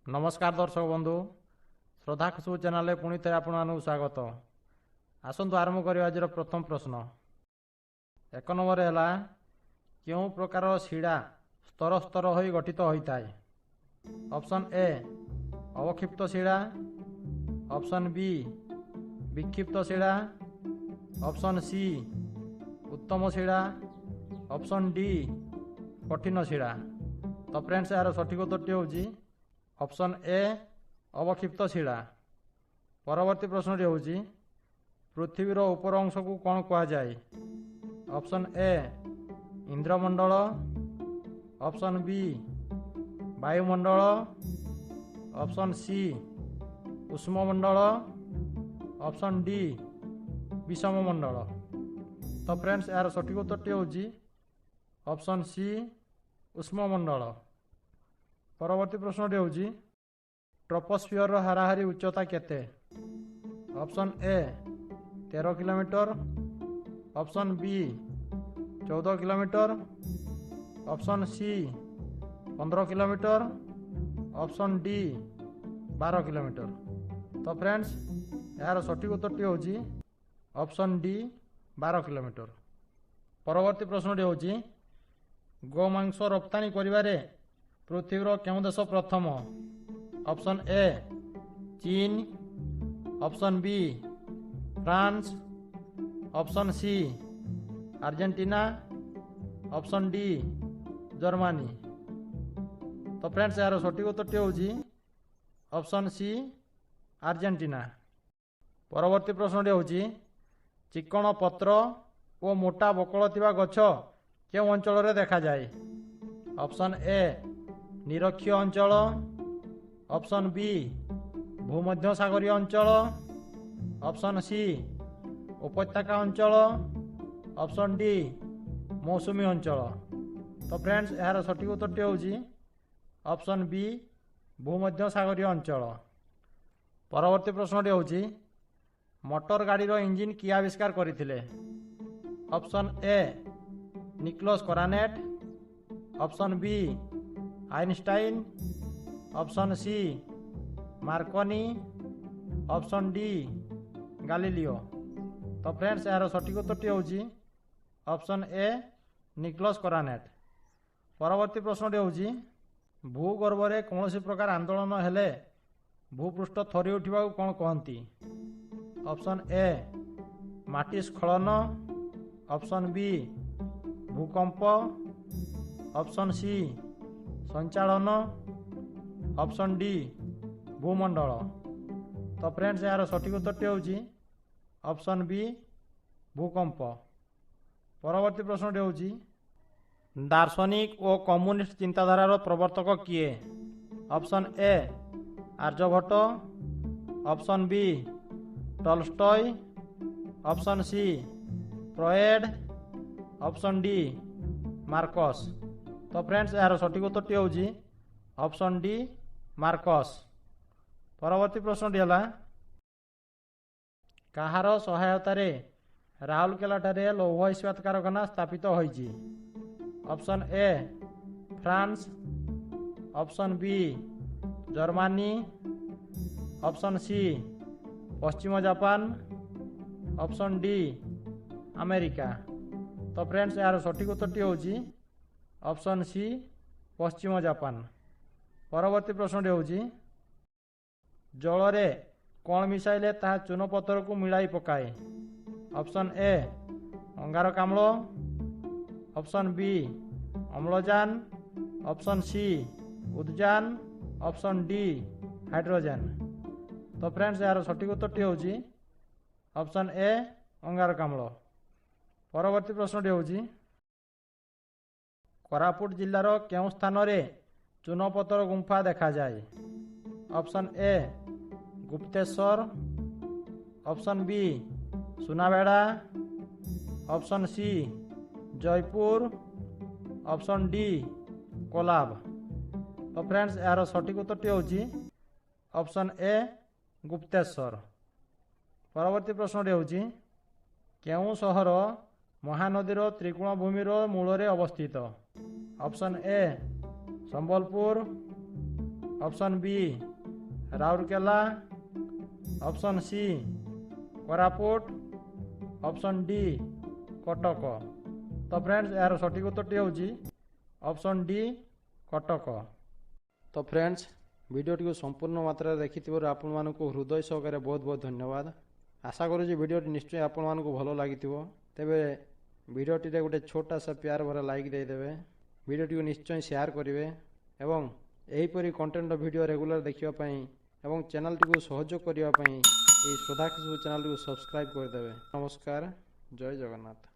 ନମସ୍କାର ଦର୍ଶକ ବନ୍ଧୁ, ଶ୍ରଦ୍ଧା ଖୁସବୁ ଚ୍ୟାନେଲରେ ପୁଣି ଥରେ ଆପଣମାନଙ୍କୁ ସ୍ୱାଗତ। ଆସନ୍ତୁ ଆରମ୍ଭ କରିବା ଆଜିର ପ୍ରଥମ ପ୍ରଶ୍ନ। 1 ନମ୍ବର ହେଲା, କେଉଁ ପ୍ରକାର ଶିଳା ସ୍ତର ସ୍ତର ହୋଇ ଗଠିତ ହୋଇଥାଏ? ଅପସନ୍ ଏ ଅବକ୍ଷିପ୍ତ ଶିଳା, ଅପସନ୍ ବି ବିକ୍ଷିପ୍ତ ଶିଳା, ଅପସନ୍ ସି ଉତ୍ତମ ଶିଳା, ଅପସନ୍ ଡି କଠିନ ଶିଳା। ତ ଫ୍ରେଣ୍ଡସ୍, ଏହାର ସଠିକ୍ ଉତ୍ତରଟି ହେଉଛି ଅପସନ୍ ଏ ଅବକ୍ଷିପ୍ତ ଶିଳା। ପରବର୍ତ୍ତୀ ପ୍ରଶ୍ନଟି ହେଉଛି, ପୃଥିବୀର ଉପର ଅଂଶକୁ କ'ଣ କୁହାଯାଏ? ଅପସନ୍ ଏ ଇନ୍ଦ୍ରମଣ୍ଡଳ, ଅପସନ୍ ବି ବାୟୁମଣ୍ଡଳ, ଅପସନ୍ ସି ଉଷ୍ମମଣ୍ଡଳ, ଅପସନ୍ ଡି ବିଷମମଣ୍ଡଳ। ତ ଫ୍ରେଣ୍ଡସ୍, ଏହାର ସଠିକ୍ ଉତ୍ତରଟି ହେଉଛି ଅପସନ୍ ସି ଉଷ୍ମମଣ୍ଡଳ। ପରବର୍ତ୍ତୀ ପ୍ରଶ୍ନଟି ହେଉଛି, ଟ୍ରପୋସ୍ଫିୟରର ହାରାହାରି ଉଚ୍ଚତା କେତେ? Option A 13 kilometre, option B 14 kilometre, option C 15 kilometre, option D 12 kilometre. ତ ଫ୍ରେଣ୍ଡସ୍, ଏହାର ସଠିକ୍ ଉତ୍ତରଟି ହେଉଛି ଅପସନ୍ ଡି 12 କିଲୋମିଟର। ପରବର୍ତ୍ତୀ ପ୍ରଶ୍ନଟି ହେଉଛି, ଗୋମାଂସ ରପ୍ତାନି କରିବାରେ ପୃଥିବୀର କେଉଁ ଦେଶ ପ୍ରଥମ? ଅପସନ୍ ଏ ଚୀନ, option B France, option C Argentina, option D Germany. ତ ଫ୍ରେଣ୍ଡସ୍, ଏହାର ସଠିକ୍ ଉତ୍ତରଟି ହେଉଛି ଅପସନ୍ ସି ଆର୍ଜେଣ୍ଟିନା। ପରବର୍ତ୍ତୀ ପ୍ରଶ୍ନଟି ହେଉଛି, ଚିକ୍କଣ ପତ୍ର ଓ ମୋଟା ବକଳ ଥିବା ଗଛ କେଉଁ ଅଞ୍ଚଳରେ ଦେଖାଯାଏ? ଅପସନ୍ ଏ ନିରକ୍ଷୀୟ ଅଞ୍ଚଳ, ଅପସନ୍ ବି ଭୂମଧ୍ୟସାଗରୀୟ ଅଞ୍ଚଳ, ଅପସନ୍ ସି ଉପତ୍ୟକା ଅଞ୍ଚଳ, ଅପସନ୍ ଡି ମୌସୁମୀ ଅଞ୍ଚଳ। ତ ଫ୍ରେଣ୍ଡସ୍, ଏହାର ସଠିକ୍ ଉତ୍ତରଟି ହେଉଛି ଅପସନ୍ ବି ଭୂମଧ୍ୟସାଗରୀୟ ଅଞ୍ଚଳ। ପରବର୍ତ୍ତୀ ପ୍ରଶ୍ନଟି ହେଉଛି, ମଟର ଗାଡ଼ିର ଇଞ୍ଜିନ୍ କିଏ ଆବିଷ୍କାର କରିଥିଲେ? Option A Nicolas Carnot, option B Einstein, option C Marconi, option D Galileo. ତ ଫ୍ରେଣ୍ଡସ୍, ଏହାର ସଠିକ୍ ଉତ୍ତରଟି ହେଉଛି ଅପସନ୍ ଏ ନିକ୍ଲୋସ୍ କରାନେଟ୍। ପରବର୍ତ୍ତୀ ପ୍ରଶ୍ନଟି ହେଉଛି, ଭୂଗର୍ଭରେ କୌଣସି ପ୍ରକାର ଆନ୍ଦୋଳନ ହେଲେ ଭୂପୃଷ୍ଠ ଥରି ଉଠିବାକୁ କ'ଣ କହନ୍ତି? ଅପସନ୍ ଏ ମାଟି ସ୍ଖଳନ, ଅପସନ୍ ବି ଭୂକମ୍ପ, ଅପସନ୍ ସି ସଞ୍ଚାଳନ, ଅପସନ୍ ଡି ଭୂମଣ୍ଡଳ। ତ ଫ୍ରେଣ୍ଡସ୍, ଏହାର ସଠିକ୍ ଉତ୍ତରଟି ହେଉଛି ଅପସନ୍ ବି ଭୂକମ୍ପ। ପରବର୍ତ୍ତୀ ପ୍ରଶ୍ନଟି ହେଉଛି, ଦାର୍ଶନିକ ଓ କମ୍ୟୁନିଷ୍ଟ ଚିନ୍ତାଧାରାର ପ୍ରବର୍ତ୍ତକ କିଏ? Option A Aryabhata, option B Tolstoy, option C Freud, option D Marx. ତ ଫ୍ରେଣ୍ଡସ୍, ଏହାର ସଠିକ୍ ଉତ୍ତରଟି ହେଉଛି ଅପସନ୍ ଡି ମାର୍କସ। ପରବର୍ତ୍ତୀ ପ୍ରଶ୍ନଟି ହେଲା, କାହାର ସହାୟତାରେ ରାଉରକେଲାଠାରେ ଲୌହ ଇସ୍ପାତ କାରଖାନା ସ୍ଥାପିତ ହୋଇଛି? Option A France, option B Germany, option C ପଶ୍ଚିମ ଜାପାନ, ଅପସନ୍ ଡି ଆମେରିକା। ତ ଫ୍ରେଣ୍ଡସ୍, ଏହାର ସଠିକ୍ ଉତ୍ତରଟି ହେଉଛି ଅପସନ୍ ସି ପଶ୍ଚିମ ଜାପାନ। ପରବର୍ତ୍ତୀ ପ୍ରଶ୍ନଟି ହେଉଛି, ଜଳରେ କ'ଣ ମିଶାଇଲେ ତାହା ଚୂନପଥରକୁ ମିଳାଇ ପକାଏ? ଅପସନ୍ ଏ ଅଙ୍ଗାରକାମ୍ଳ, ଅପସନ୍ ବି ଅମ୍ଳଜାନ, ଅପସନ୍ ସି ଉଦଜାନ, ଅପସନ୍ ଡି ହାଇଡ୍ରୋଜେନ୍। ତ ଫ୍ରେଣ୍ଡସ୍, ଏହାର ସଠିକ୍ ଉତ୍ତରଟି ହେଉଛି ଅପସନ୍ ଏ ଅଙ୍ଗାରକାମ୍ଳ। ପରବର୍ତ୍ତୀ ପ୍ରଶ୍ନଟି ହେଉଛି, କୋରାପୁଟ ଜିଲ୍ଲାର କେଉଁ ସ୍ଥାନରେ ଚୂନପଥର ଗୁମ୍ଫା ଦେଖାଯାଏ? Option A Gupteswar, option B Sunabeda, option C Jaipur, option D Kolab. ତ ଫ୍ରେଣ୍ଡସ୍, ଏହାର ସଠିକ୍ ଉତ୍ତରଟି ହେଉଛି ଅପସନ୍ ଏ ଗୁପ୍ତେଶ୍ୱର। ପରବର୍ତ୍ତୀ ପ୍ରଶ୍ନଟି ହେଉଛି, କେଉଁ ସହର ମହାନଦୀର ତ୍ରିକୋଣଭୂମିର ମୂଳରେ ଅବସ୍ଥିତ? Option A Sambalpur, Option B Rourkela, option C Koraput, option D Cuttack. ତ ଫ୍ରେଣ୍ଡସ୍, ଏହାର ସଠିକ୍ ଉତ୍ତରଟି ହେଉଛି ଅପସନ୍ ଡି କଟକ। ତ ଫ୍ରେଣ୍ଡସ୍, ଭିଡ଼ିଓଟିକୁ ସମ୍ପୂର୍ଣ୍ଣ ମାତ୍ରାରେ ଦେଖିଥିବାରୁ ଆପଣମାନଙ୍କୁ ହୃଦୟ ସହକାରେ ବହୁତ ବହୁତ ଧନ୍ୟବାଦ। ଆଶା କରୁଛି ଭିଡ଼ିଓଟି ନିଶ୍ଚୟ ଆପଣମାନଙ୍କୁ ଭଲ ଲାଗିଥିବ। ତେବେ ଭିଡ଼ିଓଟିରେ ଗୋଟେ ଛୋଟା ସା ପ୍ୟାର ଭରା ଲାଇକ୍ ଦେଇଦେବେ, ଭିଡ଼ିଓଟିକୁ ନିଶ୍ଚୟ ସେୟାର କରିବେ ଏବଂ ଏହିପରି କଣ୍ଟେଣ୍ଟର ଭିଡ଼ିଓ ରେଗୁଲାର ଦେଖିବା ପାଇଁ ଏବଂ ଚ୍ୟାନେଲଟିକୁ ସହଯୋଗ କରିବା ପାଇଁ ଏହି ଶ୍ରଦ୍ଧା ଖୁସବୁ ଚ୍ୟାନେଲଟିକୁ ସବସ୍କ୍ରାଇବ୍ କରିଦେବେ। ନମସ୍କାର, ଜୟ ଜଗନ୍ନାଥ।